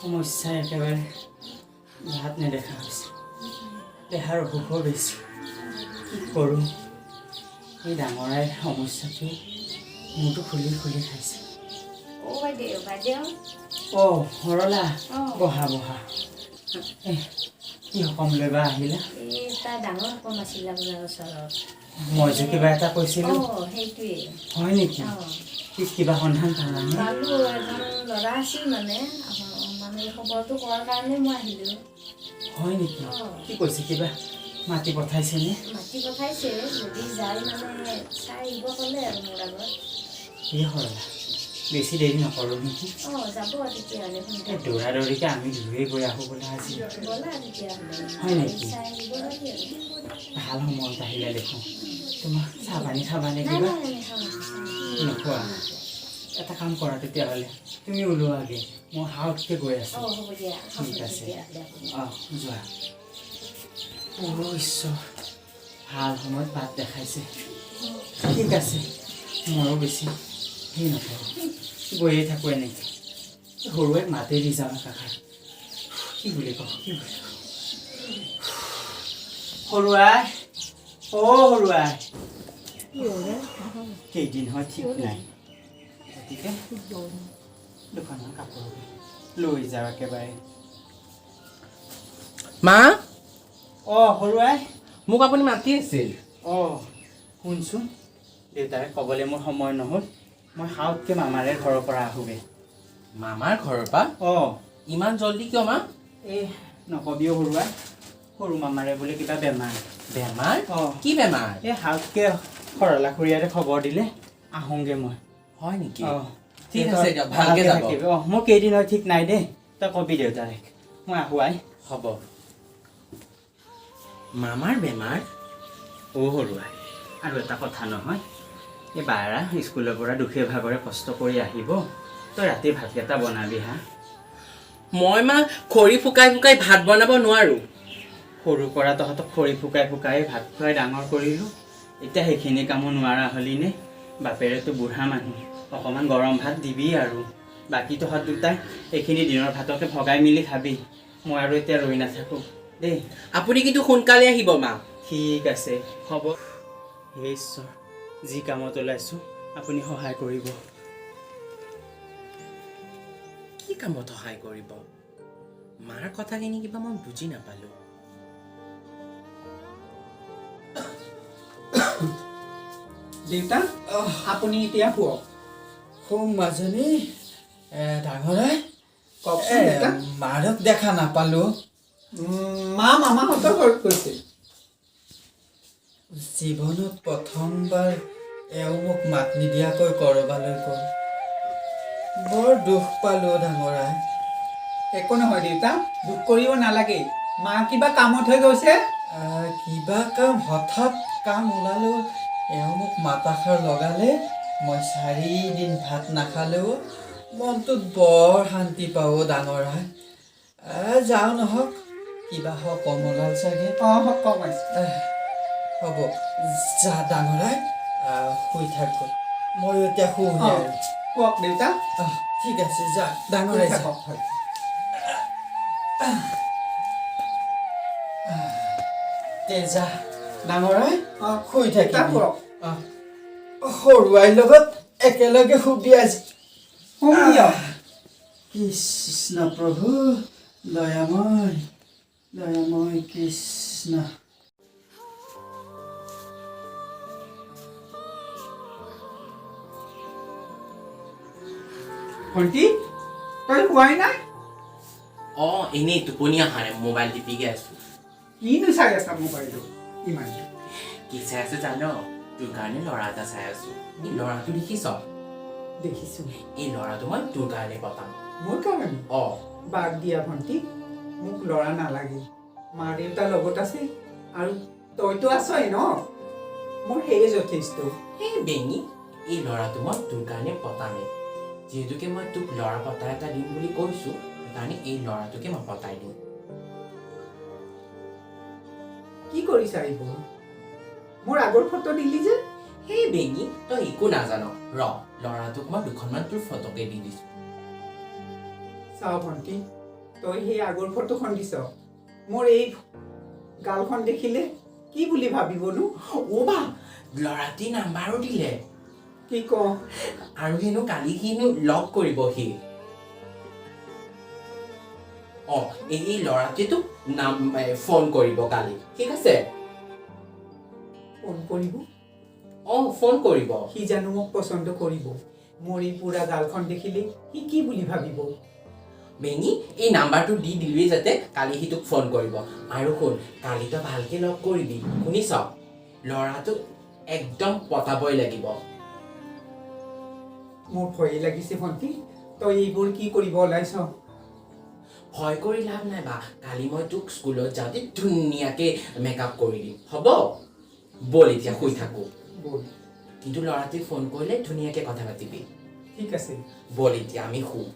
সমস্যা একেবাৰে ভাত নেদেখা হৈছে, দেহাৰ অসুখো বেছি। কি কৰোঁ? এই ডাঙৰাই সমস্যাটোৱে মূৰটো খুলি খুলি খাইছে। অ' বাইদেউ, বাইদেউ। অ' সৰলা। অঁ। বহা বহা। এ, কি সকাম লৈ বা আহিলা? এই এটা ডাঙৰ সকাম আছিল আপোনাৰ ওচৰত। মই যে কিবা এটা কৈছিলোঁ? অঁ, সেইটোৱে। হয় নেকি? অঁ। কি, কিবা সন্ধান পালানে? পালোঁ, এজন ল'ৰা আছিল, মানে মানে খবৰটো কোৱাৰ কাৰণে মই আহিলোঁ। হয় নেকি? অঁ। কি কৈছে? কিবা মাতি পঠাইছেনে? মাতি পঠাইছে, যদি যায় মানে চাই আহিব ক'লে আৰু মোৰ আগত। এই সৰলা, বেছি দেৰি নকৰোঁ নেকি? অঁ, যাব তেতিয়াহ'লে এই সোনকালে। দৌৰা দৌৰিকৈ আমি দুয়োৱে গৈ আহোঁ বোলে আজি। ব'লা তেতিয়াহ'লে। হয় নেকি? চাই আহিব পাৰি আৰু। ভাল সময়ত আহিলে দেখোন। তোমাৰ চাহ পানী খাবানে? নাই। কিবা? নাই, নাখাওঁ। নোখোৱা? এটা কাম কৰা তেতিয়াহ'লে, তুমি ওলোৱাগৈ, মই সাউতকৈ গৈ আছোঁ। অঁ, হ'ব দিয়া। ঠিক আছে। তেতিয়াহ'লে আপুনি। অঁ, যোৱা। অ' ঈশ্বৰ, ভাল সময়ত বাট দেখাইছে। ঠিক আছে, ময়ো বেছি হেৰি নকৰোঁ, গৈয়ে থাকোঁ এনেকৈ। সৰুৱে মাতে দি যাওঁ একাষাৰ। কি বুলি কওঁ, কি বুলি কওঁ? সৰুৱাই, অ' সৰুৱাই, কেইদিন হয় ঠিক নাই, গতিকে দুখনমান কাপোৰ লৈ যাওঁ একেবাৰে। মা। অ' সৰুৱাই। মোক আপুনি মাতি আছিল? অঁ, শুনচোন, দেউতাৰে ক'বলৈ মোৰ সময় নহ'ল। মই সাউতকৈ মামাৰে ঘৰৰ পৰা আহোঁগৈ। মামাৰ ঘৰৰ পৰা? অঁ। ইমান জল্দি কিয়, মা? এই নকবিও সৰুৱাই, সৰু মামাৰে বোলে কিবা বেমাৰ। বেমাৰ? অঁ। কি বেমাৰ? এই সাউতকৈ সৰলা খুৰীয়াৰে খবৰ দিলে, আহোঁগৈ মই। হয় নেকি? অঁ। ঠিক আছে দিয়ক, ভালকে যাব। থাকিবি। অঁ, মোৰ কেইদিন হয় ঠিক নাই দেই, তই কবি দেউতাৰেক। মই আহোঁ আই। হ'ব। মামাৰ বেমাৰ? অ' সৰুৱাই, আৰু এটা কথা নহয়, এই বাৰা স্কুলৰ পৰা দুখে ভাগৰে কষ্ট কৰি আহিব, তই ৰাতি ভাতকেইটা বনাবি হা। মই মা, খৰি ফুকাই ফুকাই ভাত বনাব নোৱাৰো। সৰুৰ পৰা তহঁতক খৰি ফুকাই ফুকাই ভাত খুৱাই ডাঙৰ কৰিলোঁ, এতিয়া সেইখিনি কামো নোৱাৰা হ'লিনে? বাপেৰেতো বুঢ়া মানুহ, অকণমান গৰম ভাত দিবি আৰু বাকী তহঁত দুটাই এইখিনি দিনৰ ভাতকে ভগাই মেলি খাবি। মই আৰু এতিয়া ৰৈ নাথাকোঁ দেই। আপুনি কিন্তু সোনকালে আহিব, মা। ঠিক আছে, হ'ব। হে ঈশ্বৰ, যি কামত ওলাইছোঁ আপুনি সহায় কৰিব। কি কামত সহায় কৰিব? মাৰ কথাখিনি কিবা মই বুজি নাপালো। দেউতা, আপুনি এতিয়া শুৱক। শুম মাজনী। ডাঙৰাই। কওকচোন দেউতা। মাৰক দেখা নাপালো। মা মামাহঁতৰ ঘৰত গৈছিল। জীৱনত প্ৰথমবাৰ এওঁ মোক মাত নিদিয়াকৈ ক'ৰবালৈ গ'ল। বৰ দুখ পালো, ডাঙৰাই। একো নহয় দেউতা, দুখ কৰিব নালাগে। মা কিবা কামতহে গৈছে। কিবা কাম, হঠাৎ কাম ওলালেও এওঁ মোক মাতাষাৰ লগালে মই 4 দিন ভাত নাখালেও মনটোত বৰ শান্তি পাওঁ, ডাঙৰাই। যাওঁ নহওক, কিবা সকাম ওলাল চাগে। অঁ, সকাম আছে। হ'ব যা ডাঙৰাই, শুই থাকগৈ। ময়ো এতিয়া শুওঁহে আৰু। শুৱক দেউতা। ঠিক আছে, যা শুই ডাঙৰাই, যা। থাকক, হয়। তে যা ডাঙৰাই। অঁ। শুই দেউতা, থাকিবি। শুৱক। অঁ, সৰুৱাইৰ লগত একেলগে শুবি আজি। শুম দিয়ক। কৃষ্ণ প্ৰভু দয়াময়, দয়াময় কৃষ্ণ। ভণ্টি, তই শুৱাই নাই? অঁ, এনেই টোপনি অহা নাই, মোবাইল টিপিকে আছো। কিনো চাই আছা মোবাইলটো ইমান? কি চাই আছো জান? তোৰ কাৰণে ল'ৰা এটা চাই আছো। এই ল'ৰাটো দেখিছ? দেখিছো। এই ল'ৰাটো মই তোৰ কাৰণে পতাম। মোৰ কাৰণে? অ। বাদ দিয়া ভণ্টি, মোক ল'ৰা নালাগে। মা দেউতা লগত আছে আৰু তইতো আছই ন, মোৰ সেয়ে যথেষ্ট। এই বেঙি, এই ল'ৰাটো মই তোৰ কাৰণে পতামেই। যিহেতুকে মই তোক ল'ৰা পতা এটা দিম বুলি কৈছো, সেইকাৰণে এই ল'ৰাটোকে মই পতাই দিম। কি কৰিছা এইবোৰ? মোৰ আগৰ ফটো দিলি যে? সেই বেঙি, তই একো নাজান। ৰ, ল'ৰাটোক মই দুখনমান তোৰ ফটোকে দি দিছো। চাওঁ ভণ্টি। তই সেই আগৰ ফটোখন দিছ। মোৰ এই গালখন দেখিলে কি বুলি ভাবিবনো? অ' বা, ল'ৰাটিৰ নাম্বাৰো দিলে। কি ক? আৰু হেনো কালি সি হেনো লগ কৰিব সি। অ, এই ল'ৰাটোৱে তোক নাম ফোন কৰিব কালি, ঠিক আছে? ফোন কৰিব? অ, ফোন কৰিব। সি জানো মোক পচন্দ কৰিব? মোৰ এই পুৰা গালখন দেখিলে সি কি বুলি ভাবিব? বেঙি, এই নাম্বাৰটো দি দিলোৱেই যাতে কালি সি তোক ফোন কৰিব। আৰু শুন, কালি তই ভালকে লগ কৰিবি, শুনিছ? ল'ৰাটোক একদম পতাবই লাগিব। মোৰ ভয়ে লাগিছে ভণ্টি, তই এইবোৰ কি কৰিব ওলাইছ? ভয় কৰি লাভ নাই বা, কালি মই তোক স্কুলত যাওঁতে ধুনীয়াকে মেকআপ কৰি দিম, হ'ব? ব'ল, এতিয়া শুই থাকোঁ। ব'ল। কিন্তু ল'ৰাটোৱে ফোন কৰিলে ধুনীয়াকে কথা পাতিবি। ঠিক আছে। ব'ল, এতিয়া আমি শুওঁ।